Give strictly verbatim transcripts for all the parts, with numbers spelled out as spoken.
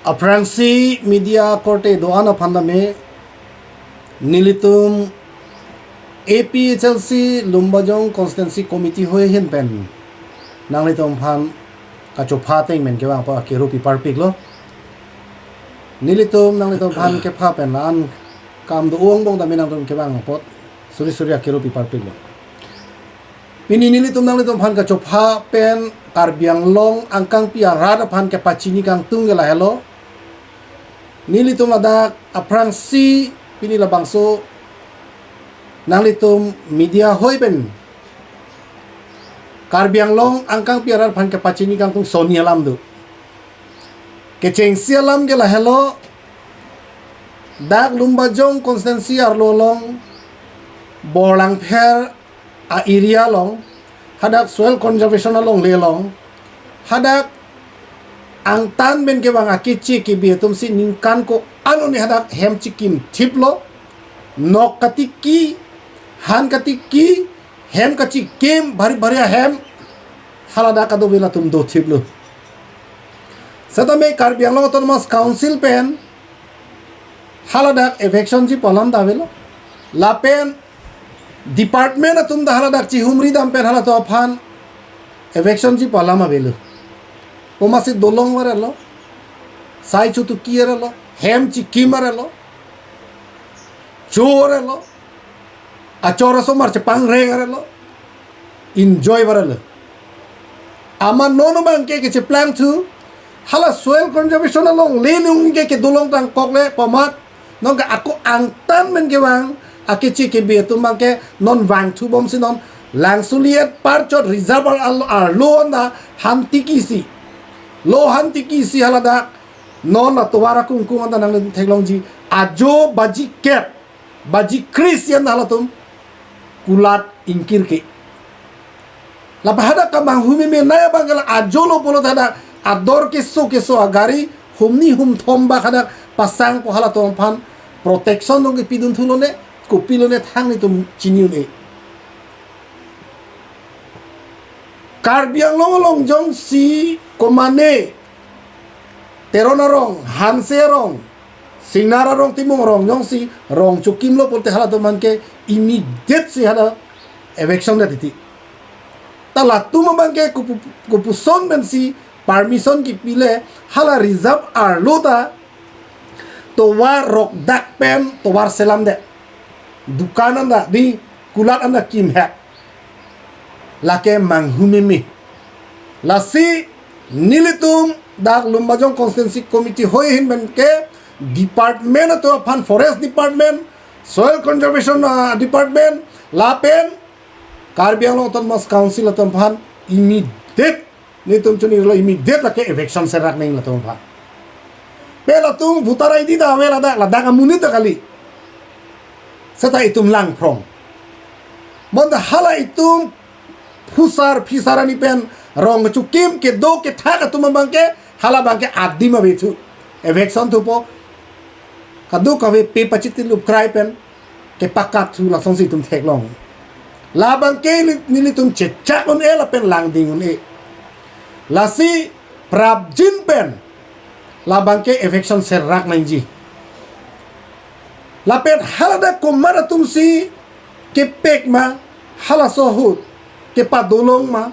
Aphrangsi media korte do-an aphan tame nelitum A P H L C Lumbajong Constituency Committee hoi ahin pen nanglitum aphan kachopha ateng pen kevang apot akero pi parpiklo. Nelitum nanglitum aphan kepha pen la-an kam do-ong bong tame nangtum kevang apot suri suri akero pi parpiklo. Pini nelitum nanglitum aphan kachopha pen Karbi Anglong angkangpi arat aphan kepachini kangtung ke lahelo. Nelitum ladak aphrangsi pini labangso nanglitum media hoi pen Karbi Anglong angkangpi arat aphan kepachini kangtung soni alam do. Kechengsi alam ke lahelo, dak Lumbajong constituency arlo along, Borlangpher a-area along, hadak soil conservation alongle along, hadak angtan pen kevang akeche kebe atumsi ningkan ko-an arni hadak hem chikimthiplo, nok katiki, han katiki, hem kachikim, bhari bhari ahem, haladak kadokave latum dothiplo. Setame Karbi Anglong Autonomous Council pen haladak eviction ji pu alam ta avelo. Lapen department atum ta haladak chihumri dam pen halatum aphan eviction ji pu alam avelo. Komatsi dolong varelo, sai chutuki arelo, hem chikim arelo, cho arelo, achor asomar chepangreng arelo, enjoy varelo. Amat non abangke kecheplangthu, hala soil conservation alongle along ke kedolong tangkokle pu amat, nonke ako angtan pen kevang akeche kebe atum abangke non vangthu bomsi non Langsuliet Parchot Reserve al-, arlo anta han tikisi, lo han tikisi haladak non la tovar akungkung anta nangli theklongji, ajo baji kep, baji kre-isi anta halatum kulat ingkir ke. Lapen hadak kamanghu memenei abangke la ajolo pulote hadak ador keso keso agari humni humthom bak hadak pasang pu halatum aphan protection nonke pidun thulone, kopilone thang nelitum chini un-e. Karbi Anglong along jongsi komane Teron arong, Hanse arong, Singnar arong, Timung arong jongsi rong chokimlo pulote halatum aphan ke immediate si hala eviction det titi. Ta latum abangke kopu-, kopuson pensi permission kepile hala reserve arlo ta tovar rokdak pen tovar selamdet. Dukan anta di kulat anta kimhek. Lake manghu meme. Lasi nelitum dak Lumbajong Constituency Committee hoi ahin pen ke department atum aphan, Forest Department, Soil Conservation, ah, Department, lapen Karbi Anglong Autonomous Council atum aphan immediate, nelitum chunilo, immediate lake eviction serak nangji latum aphan. Pe latum voter I D ta ave ladak, ladak amonit ta kali. Seta itum langphrong. Bonta hala itum phusar phisar arni pen rong chokim kedo kethak atum abangke hala abangke adim avethu. Eviction thupo. Kadokave pe pachitilup krai pen kepakat thu lasonsi itum theklong. Labangke neli-, nelitum chechak un-e lapen langding un-e. Lasi prapjin pen labangke eviction serak nangji. Lapen haladak komat atumsi kepek ma, halaso ahut kepadolong ma,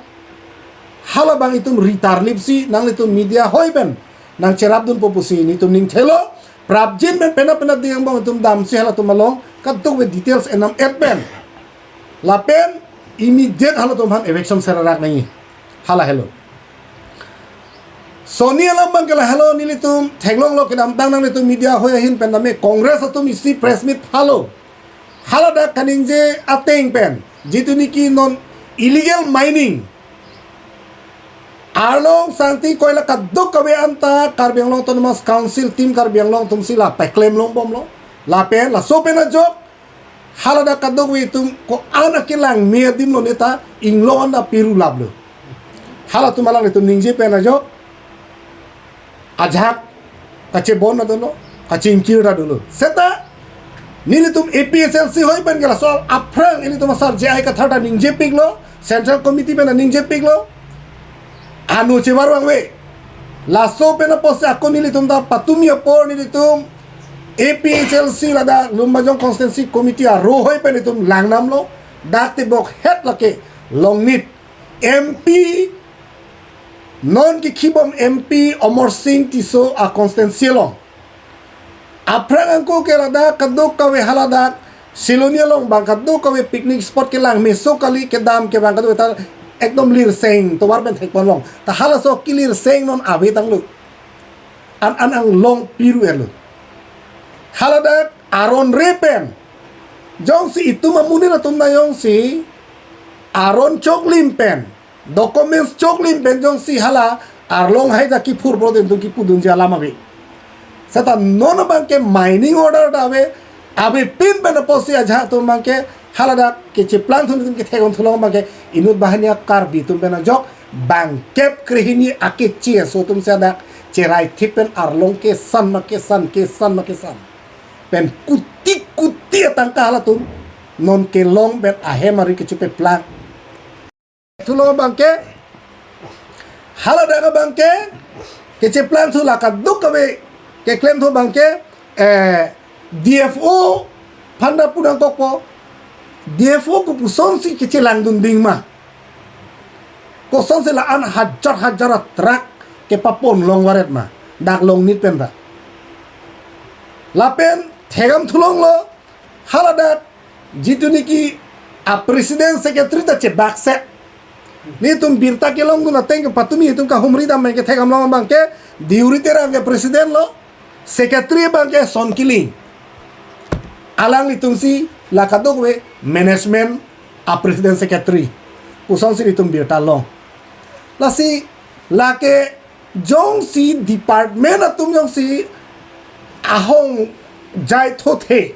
halabang itum ritarlipsi nanglitum media hoi pen nangcherapdun po pusi nelitum ning thelo. Prapjin pen penap penap ding angbong itum damsi halatum along kadokave details enam et pen. Lapen immediate halatum aphan eviction serak nangji. Hala helo. Soni alam abangke lahelo, nelitum theklonglo, kedamtang nanglitum media hoi ahin pen tame Congress atum isi press meet phalo. Haladak kaningje ateng pen, jitu niki non illegal mining, Arlong Sangti koila kadokave anta Karbi Anglong Autonomous Council, Team Karbi Anglong atumsi la paklem longbomlo. Lapen laso pen ajok haladak kadokave itum ko-an akelang me adim lone ta inglong anta pirulaplo. Halatum alanglitum ningje pen ajok ajahak kachebon ta dolo, kachingkir ta dolo. Seta nelitum A P H L C hoi pen ke laso aphrang ilitum asar J I Kathar ta ningjepiklo, Central Committee pen ta ningjepiklo. Ano chevar vangve. Laso pen apotsi ako nelitum ta patumi apor nelitum A P H L C ladak Lumbajong Constituency Committee arong ahoi pen itum lang namlo. Dak tebok het lake Longnit M P, non kekhibom M P Amarsing Tisso a-constituency along. Aphrang angko ke ladak kadokave haladak Siloni along abang kadokave picnic spot kelang meso kali kedam ke abang kadokave ta ekdom lirseng tovar pen thekpon long. Ta halaso kelirseng non ave tanglo. An an anglong piru-etlo. Haladak aron re pen jongsi itum amonit atum ta jongsi aron choklim pen, documents choklim pen jongsi hala arlong hai ta kiphur pulote itum kipudunji alam ave. Seta non abang ke mining order ta ave, avepin pen apotsi ajahak atum abang ke haladak kecheplangthu nelitum kethekdun thulong abang ke inut banghini a-Karbi atum pen ajok bangkep krehini akeche aso atum si hadak cherai thip pen arlong kesan ma kesan, kesan ma kesan pen kuti kuti atangka halatum non kelong pen ahem ari kechepeplang thulong abang ke, haladak abang ke kecheplang thu la kadokave keklem thu abang ke, eh, D F O aphan ta pu nangkokpo, D F O kopusonsi kechelangdun ding ma, kosonsi la-an hajar hajar a-truck kepapon long varet ma dak Longnit pen ta. Lapen thekdam thulonglo, haladak jitu niki a-president secretary ta chebakse. Nelitum birta kelongdun ateng ke patumi itum kahumri dam ke thekdam long abang ke Deuri Terang ke president lo, secretary abang ke Son Killing. Alanglitum si la kadokave management a-president secretary pusonsi nelitum birta long. Lasi lake jongsi department atum jongsi ahong jai thothe,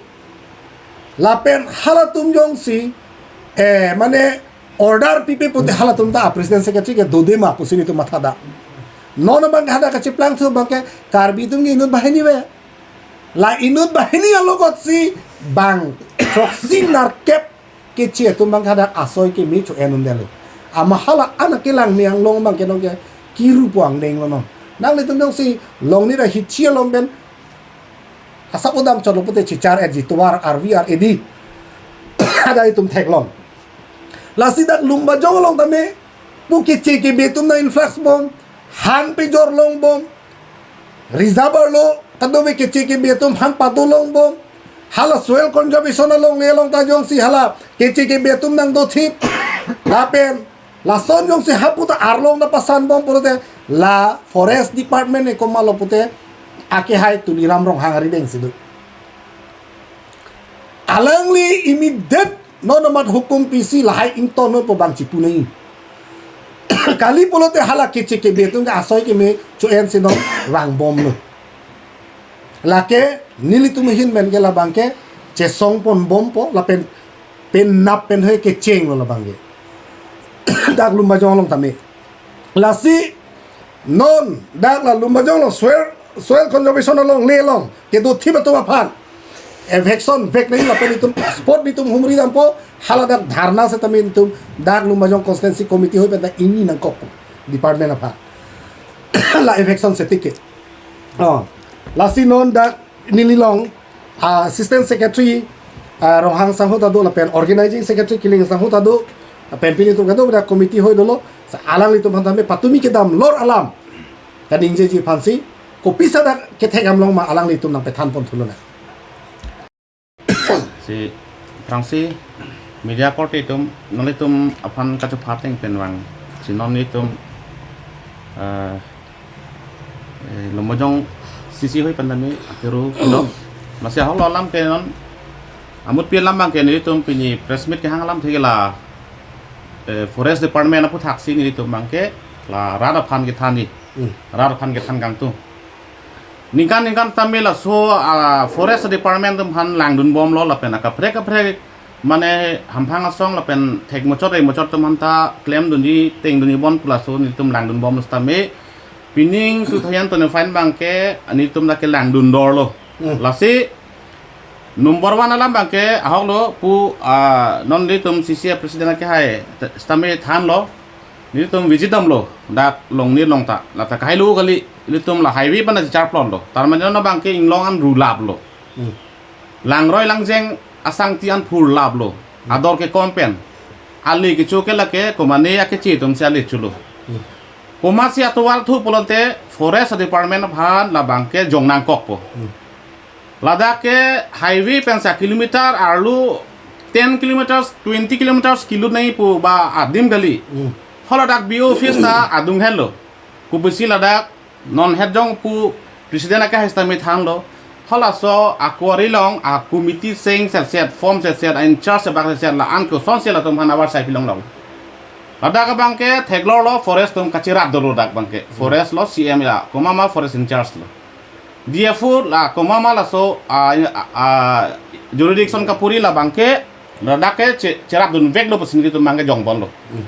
lapen halatum jongsi, eh, mane order pipe pute halatum ta a-president secretary ke dode ma pusi nelitum mathadam. Non abang ke hadak kacheplang thu abang ke Karbi atum ke inut banghini ave. La inut banghini along kotsi bang throksi nerkep keche atum abang hadak asoi keme cho-en un detlo. Ama hala anak kelang ne anglong abang ke non ke kiru po angdeng lo non. Nanglitum jongsi Longnit ahithi along pen asap odam chotlo pute chichar-etji tovar arvi ar-edi. Hadak itum theklong. Lasi dak Lumbajong along tame pu keche kebe atum nang-influx bom, han pejor long bom, reserve arlo kadokave keche kebe atum han pado long bom. Hala soil conservation alongle along ta jongsi hala keche kebe atum nangdothip, lapen lason jongsi hapu ta arlong ta pasan bom pulote la forest department e komatlo pute akehai Tuliram Ronghang arideng si do. Alangli immediate non amat hukum pisi lahai ingtonnon pu abang chipu nangji. Kali pulote hala keche kebe atum ke asoi keme cho-en si non vang bomlo. Lake nelitum ahin pen ke labang ke chesong pon bompo lapen pen nap pen hoi kechenglo labang ke. Dak Lumbajong along tame. Lasi non dak la Lumbajong along soil, soil conservation alongle along kedothip atum aphan eviction vek nangji lapen itum spot nelitum humri dampo, haladak dharna setame itum dak Lumbajong Constituency Committee ahoi pen ta ingni nangkok department aphan la eviction setike. Oh, lasi non dak neli along, ah, Assistant Secretary, ah, Ronghang sangho ta do lapen Organizing Secretary Killing sangho ta do, lapen pini atum kadokave committee ahoi dolo, sa alanglitum aphan tame patumi kedam lor alam kaningjeji aphansi, kopisa dak kethekdam long ma alanglitum nangpethan pon thulonang. Si aphrangsi media korte atum, nanglitum aphan kachopha ateng pen vang. Si non nelitum, eh, eh, Lumbajong C C ahoi pen tame akiru kedok. Lasi ahok lo alam ke non amutpi alam abang ke nelitum pini press meet kehang alamthe ke la, eh, Forest Department aphuthaksi nelitum abang ke la rat aphan kethanji. Hmm. Rat aphan kethan kangtung. Ningkan ningkan tame laso, ah, Forest Department atum aphan langdun bomlo lapen akaprek kaprek mane hamphang asong lapen thek muchot re muchot atum aphan ta klemdunji tengdunji bon pu laso nelitum langdun bomlo setame pining two thousand twenty-five abang ke nelitum dak ke langdun dorlo. Hmm. Lasi number one alam abang ke ahok lo pu, ah, non nelitum C C a-president akehai setame thanlo. Nelitum visit damlo dak Longnit along ta, lata kahai lo kali. ilitum la highway pen chechar plot lo. Tar mane non abangke inglong an ru lap lo. Hmm. Langroi langjeng asangti an phur lap lo. Hmm. Ador ke kom pen. Ale kecho ke lake komane akeche atum si ale cholo. Hmm. Komatsi atovar thu pulote forest department aphan labangke jong nangkokpo. Hmm. Ladak ke highway pensi kilometer arlo ten kilometers, twenty kilometers kilut nangji pu ba adim kali. Hmm. Haladak B O office ta adung henlo. Kopisi ladak non het jong pu president akehai sitame thanlo. Halaso a-quarry along a-committee seng setset, form setset, a-in-charge abang setset, la-an kosonsi latum aphan avarsai pilonglok. Ladak abangke theklorlo forest atum kacherap dolo dak abangke. Forest lo C M ya, komat ma forest in-charge lo. D F O la komat ma laso, ah, ah, ah, jurisdiction kapuri labangke, ladak ke che-, cherapdunveklo pusi nelitum abangke jongbomlo. Hmm.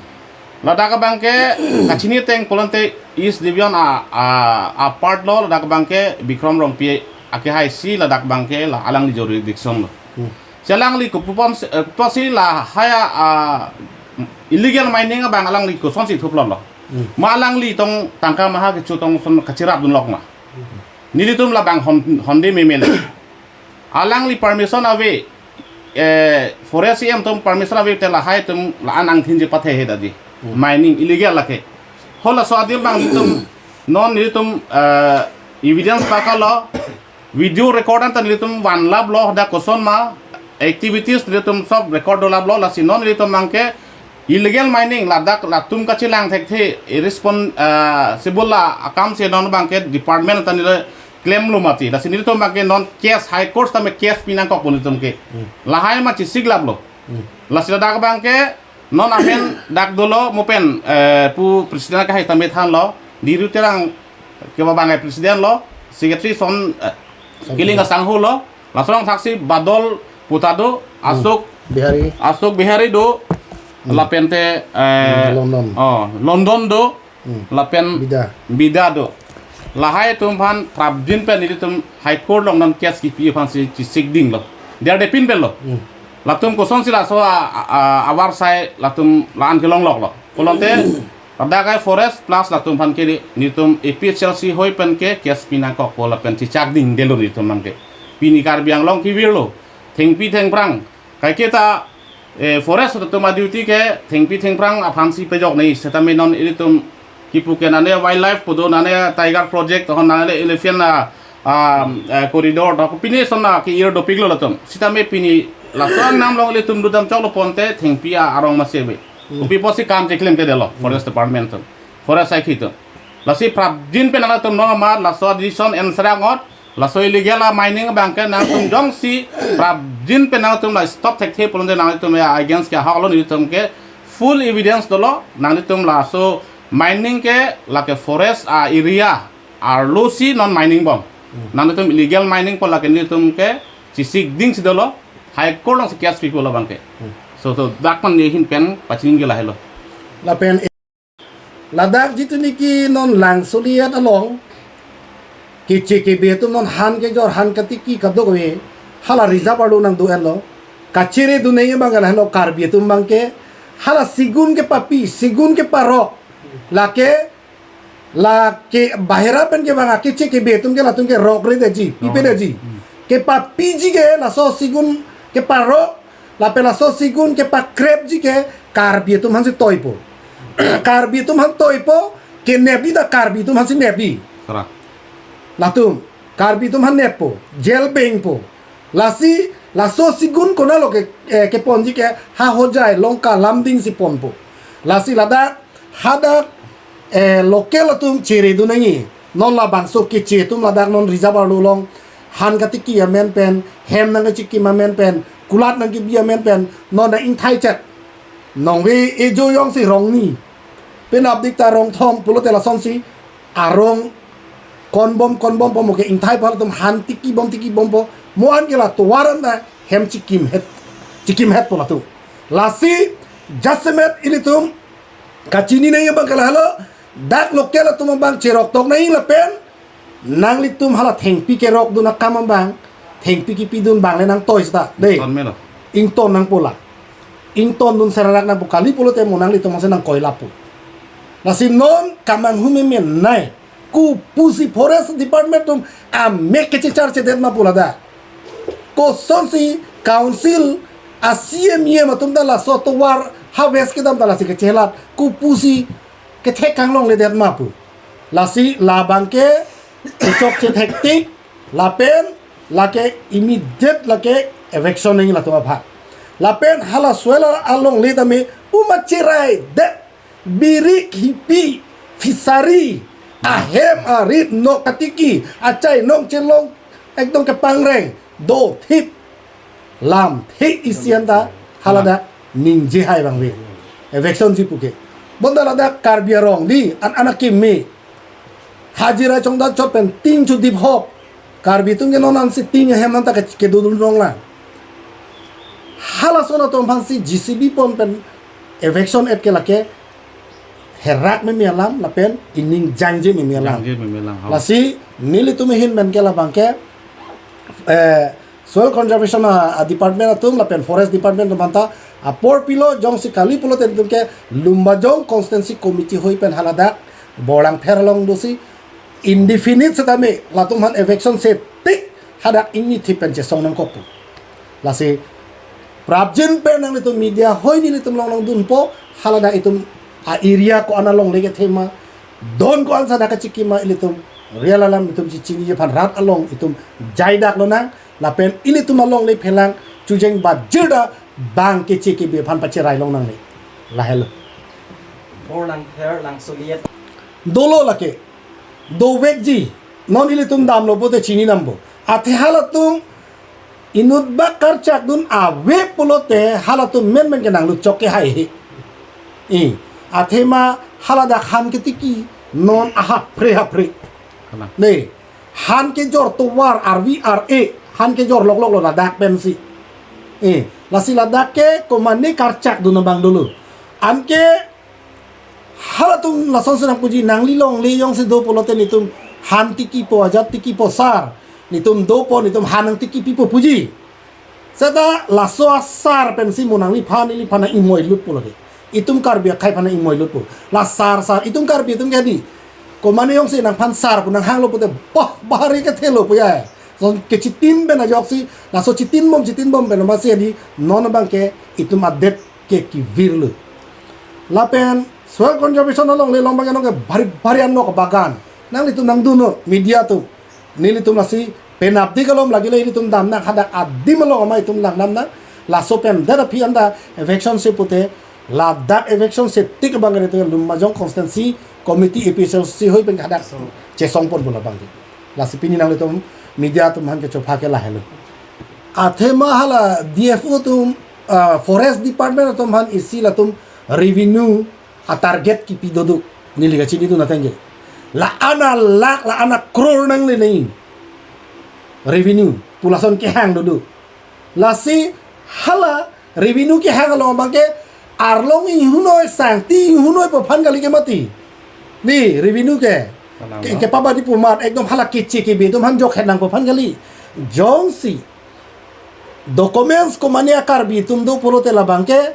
Ladak abangke kachini ateng pulote East Division a, a, a-part lo, ladak abangke Bikram Rongpi akehai si ladak abangke la alangli jurisdiction lo. Hmm. Si alangli kopuponsi, eh, pusi lahai a, ah, illegal mining abang alangli kosonsi thuplotlo. Hmm. Ma alangli tong tangka maha kecho tong son kacherapdunlok ma. Hmm. Nelitum labang hon-, honde meme le. Alangli permission ave, eh, forest C M atum permission ave te lahai atum la-an angthinji pathehe daji. Hmm. Mining illegal lake. Halaso adim abang nelitum non nelitum, eh, evidence pakalo, video record anta nelitum vanlaplo, dak koson ma activities nelitum sob record dolaplo, lasi non nelitum abangke illegal mining ladak latum kachelang thekthe, irrespon-, ah, sible la akam si non abangke department anta neli klemlo mati. Lasi nelitum abangke non case High Court tame case pi nangkokpo nelitum ke. Hmm. Lahai ma chesiklaplo. Hmm. Lasi ladak abangke non amen dak dolo mo pen, eh, pu president akehai sitame thanlo. Diru Terang ke ba abangke president lo, secretary son, eh, Sangho. Kiling Asangho lo. Laso along thaksi Badal Puta do, Hmm. Ashok, Bihari. Ashok Bihari do, Hmm. lapente, eh, London. Oh, London do, Hmm. lapen Bida. Bida do. Lahai atum aphan prapjin pen nelitum High Court along non case kipi aphansi chesikdinglo. Diar depin penlo. Hmm. Latum kosonsi laso a, a, a, avarsai latum la-an kelongloklo. Pulote ladak ke forest plus latum aphan ke nelitum A P H L C hoi pen ke case pi nangkokpo lapen chechakdingdelo nelitum abangke. Pini Karbi Anglong kevirlo. Thengpi thengphrang. Kaike ta, eh, forest atum a-duty ke thengpi thengphrang aphansi pejok nangji, setame non ilitum kipu ke nane wildlife pu do, nane tiger project, hon nane elephant a, a, eh, corridor, to pine son na ke-ir dopiklo latum. Sitame pini laso anam along ilitum dodam choklo pulote thengpi a arong masi ave. Hmm. Kopi pusi kam cheklemkledetlo, Hmm. forest department atum, forest saikhi atum. Lasi prapjin pen nangtum non amat laso decision en serangot, laso illegal a-mining abangke nangtum jongsi prapjin pen nangtum la stop thekthe pulote nangtum ya against ke ahok lo, nelitum ke full evidence dolo, nangtum laso mining ke lake forest a-area arlo si non mining bom. Hmm. Nangtum illegal mining pu lake nelitum ke chesikdingsi dolo, High Court alongsi case pipo labangke. Hmm. So, to dak pen nehin pen pachini ke lahelo. Lapen ladak jitu niki non Langsolia along keche kebe atum non han kejor han katiki kadokave hala reserve arlo nangdo-etlo. Kacheredun nangji abang lahelo, Karbi atum abangke hala sigun kepapi, sigun keparok, lake, lake bahera pen kevang akeche kebe atum ke latum ke rokredetji, Oh. pipedetji. Hmm. Kepapiji ke laso sigun keparok, lapen laso sigun kepakrepji ke Karbi atum aphansi toipo. Karbi atum aphan toipo, kenepji ta Karbi atum aphansi nepji. Correct. Latum, Karbi atum aphan neppo, jail bengpo. Lasi, laso sigun konatlo ke, eh, keponji ke ha Hojai, Lanka, Lumding si ponpo. Lasi ladak, hadak, eh, local atum cheredun nangji. Non labangso keche atum ladak non reserve arlo along han katiki amen pen, hem nangkachikim amen pen, kulat nangkebi amen pen, non nang-ingthaichet. Nongve ejo jongsi rong ni, penap dik ta rong thom pulote lasonsi arong konbom konbompo, mo ke ingthai aphan latum han tikibom tikibompo, mo an ke la tovar anta hem chikimhet, chikimhetpo latum. Lasi jasemet ilitum kachini nangji abang ke lahelo, dak local atum abang cheroktok nangji lapen nanglitum hala thengpi kerokdun akam abang, thengpi kipidun abang le nangtoi seta, dei. Ington melo. Ington nangpo la. Ingtondun serarak nangpo, kali pulote mo nanglitum aphansi nangkoilappo. Lasi non kamanghu memenei. Kopusi forest department atum amek kechecharchedet ma pu ladak. Kosonsi council a-C E M, E M atum ta laso tovar harvest kedam ta lasi kechelat. Kopusi kethek kanglongledet ma pu. Lasi labang ke kechokche thektik, lapen lake immediate lake eviction nangji latum aphan. Lapen hala soil alongle tame puma cheraidet, birik hipi, fishery, ahem arit, nok katiki, achai nong chelong, ekdom kepangreng, dothip, lamthe isi anta haladak ningje hai abang ave. Eviction ji puke. Bonta ladak Karbi arong di an anak kimi. Hajira chongda chot pen tin chu dip hop. Karbi atum ke non ansi tin ahem nang ta ke, kedodun rong la. Halason atum aphansi J C B pon pen eviction et ke lake herak meme alam lapen ining jangje meme alam. Jangje meme alam, ha. Lasi nelitum ahin pen ke labang ke, eh, soil conservation a, a department atum lapen forest department atum anta apor pilo, jongsi kali pulote nelitum ke Lumbajong constituency committee hoi pen haladak Borlangpher along dosi indefinite setame latum aphan eviction se tik hadak ingni thip pen chesong nangkok pu. Lasi prapjin pen nanglitum media hoi nelitum longlong dunpo, haladak itum a-area ko-an alongle kethe ma, don ko-an sa dak kachiki ma, ilitum real alam itum chichiniji aphan rat along itum jaidak lonang, lapen ilitum alongle phelang chujeng bajirda bang keche kebe aphan pacherai longnangne. Lahelo. Borlangpher, Langsoliet. Dolo lake. Dovekji. Non ilitum damlo pote chini nambo. Athe halatum inut bak karchak dun ave pulote halatum menmen ke nanglut chok ke hai he. I, athema haladak han ketiki non ahapre hapre. Kalang. Ne, han kejor tovar arvi ar-e, han kejor loklok lo ladak pensi. I, lasi ladak ke komane karchak dun abang dolo. Anke halatum lason senang puji, nangli longle jongsi do pulote nelitum han tikipo, ajat tikipo sar. Nelitum dopo, nelitum han nangtikipi po puji. Seta laso asar pensi mo nangliphan, neliphan nang-imoilut pulote. Itum Karbi akhei aphan nang-imoilut pu. La sar sar, itum Karbi atum ke di. Komane jongsi nangphan sar pu nanghanglo pute, bah, bahari kethelo pu ya. So kechitin pen ajoksi, laso chitin bom, chitin bom pen masi di, non abang ke itum adet ke kevirlo. Lapen soil conservation alongle along abang ke bhari bhari anok bagan. Nanglitum nangdunnon media atum. Nelitum lasi penap di kalom lagi le ilitum damnang hadak adim along amai itum langdamnang. Laso pen dak aphi anta eviction se pute, ladak eviction se tik abang ke itum Lumbajong constituency committee A P H L C hoi pen hadak chesong pon bola abang ke. Lasi pini nanglitum media atum aphan kechopha ke lahelo. Athema hala D F O atum, ah, forest department atum aphan isi latum revenue a-target kipi dodo. Neli kachinidun ateng ke. La-an alakh, la-an acrore nangle nai. Revenue pu lason kehang dodo. Lasi hala revenue kehang along abang ke arlong inghunoi, sangti inghunoi pu aphan kali ke mati. Ni revenue ke. Kalang ke, ba. Kepabadi pu amat ekdom hala keche kebe atum aphan jokhet nang pu aphan kali. Jongsi documents komane a-Karbi atum do pulote labang ke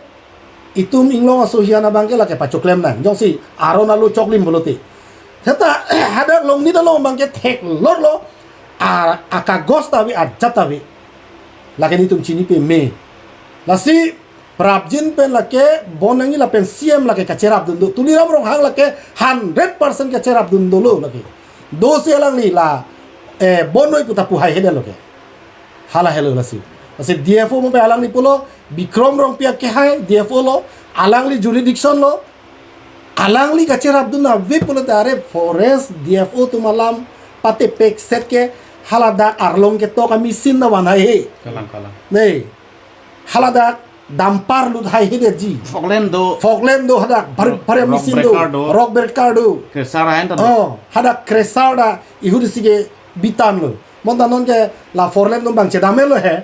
itum inglong aso hian abang ke lake pachoklem nang. Jongsi aron alo choklim pulote. Seta hadak longnit along abang ke theklorlo, a, akagos ta ave, ajat ta ave. Lake nelitum chini peme. Lasi prapjin pen lake bon nangji lapen C M lake kacherap dun do. Tuliram Ronghang lake hundred percent kacherap dun dolo lake. Dosi alangli la, eh, bon noi puta pu hai hede lo ke. Hala helo lasi. Lasi D F O mo pe alangli pulo, Bikrom Rongpi akehai D F O lo, alangli jurisdiction lo, alangli kacherap dun ave pulote are forest D F O atum alam patepek set ke haladak arlong ketok a-machine ta van hai he. Kalang, kalang. Ne. Haladak dumper lut hai he de ji. Falkland do. Falkland do hadak bhari, rock, bhari rock machine do. Breaker do. Rock breaker do. Crusher hai ta do. Oh, hadak crusher ta ihut isi ke bitan lo. Bonta non ke la Falkland atum abang chedam-et lo he.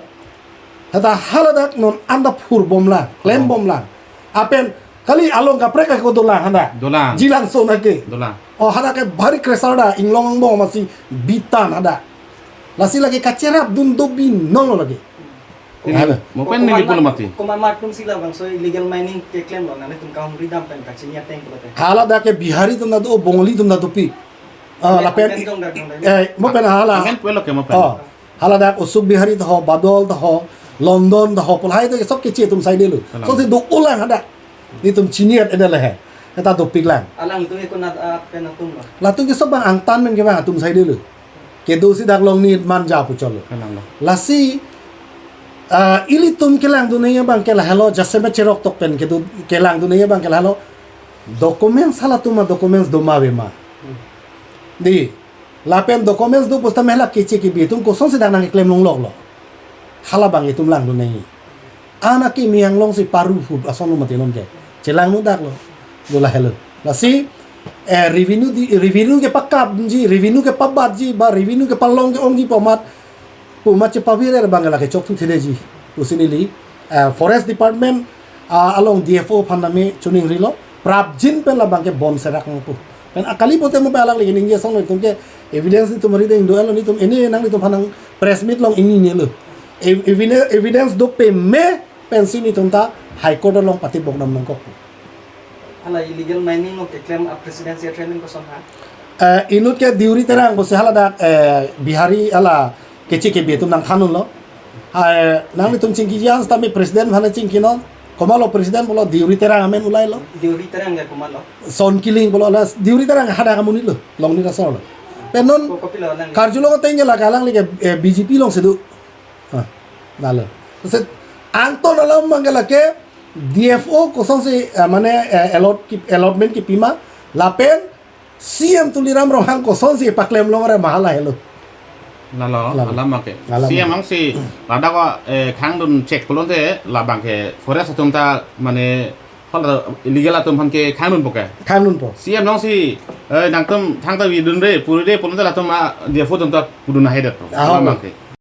Heta haladak non anta phur bomlang, klem bomlang. Apen kali along kaprek ako dolang hadak. Dolang. Jilangso nake. Dolang. Oh, hadak ke bhari crusher ta inglong angbong masi bitan hadak. Lasi lake kacherap dun do binong lo lake. Ini, ada. Mo pen neli pulo mati. Komat atum si labangso illegal mining keklem lo, nanglitum kahumri dam pen kachini ateng pulote. Haladak ke Bihari atum ta do, Bongali atum ta dopik. Ah, lapen, angken dong dak dong dak. Eh, mo pen hala. Angken puelo ke mo pen. Oh, hala dak Ashok Bihari ta ho, Badal ta ho, London ta ho, pu lahai ta ke sob keche atum saidelo. Kalang. Sosi do-olang hadak. Nelitum chini-et ene le he. Eta dopiklang. Alangtum ke konat, ah, pen atum ba? Latum ke sob bang angtan men ke bang atum saidelo. Kedo si dak Longni Manja pu cholo. Kalang lo. Lasi, ah, ilitum kelangdun nangji abang ke lahelo, jasemet cherok tok pen kedo kelangdun nangji abang ke lahelo. Documents halatum a-documents do ma ave ma. Hmm. Dei, lapen documents do pusitame hala keche kebi atum kosonsi dak nangkeklem longlok lo. Hala abang itum langdun nangji. An akimi anglong si paru hup ason lo mati non ke. Chelangdun dak lo. Do lahelo. Lasi, eh, revenue di, revenue kepakapji, revenue kepabatji, ba revenue kepalong ke-ongji pu amat, pu amat chepavirer abang ke lake chokthuthedeji. Pusi neli, eh, Forest Department, ah, along D F O aphan name choningrilo, prapjin pen labang ke bon serak nangpo. Pen akali pote mo pen alangli keningje asong lo, itum ke evidence nelitum rideng do-et lo, nelitum ene nanglitum aphan nang press meet along ingnine lo. Ev-, evine-, evidence do peme pensi nelitum ta High Court along patibok dam nangkok. Hala illegal mining along keklem a-presidential chairman koson ha? Eh, inut ke Deuri Terang pusi hala dak, eh, Bihari hala keche kebi atum nangthan unlo. Eh, nanglitum chingkiji an setame president aphan chingkinon. Komatlo president pulo, Deuri Terang amen ulai lo. Deuri Terang ke komatlo? Son Killing pulo, la Deuri Terang hadak amonit lo, Longni asor lo. Pen non ko-, kopilo nang? Karjulong ateng ke lake alangli ke, eh, B J P alongsi do. Ah, lalo. Set angton alam abang ke lake D F O kosonsi, eh, mane, eh, allot ki-, allotment kipi ma, lapen C M Tuliram Ronghang kosonsi paklem longre ma hala helo. Lalo, lalo. Alam abang ke. Alam C M abang ke. Alongsi ladak wa, eh, khangdun chek pulote labang ke forest atum ta mane hala illegal atum aphan ke khangdunpo ke. Khangdunpo. C M alongsi, eh, nangtum thangta vidunre, purire pulote latum a D F O atum ta pudun ahedetpo. Ah, alam abang ke.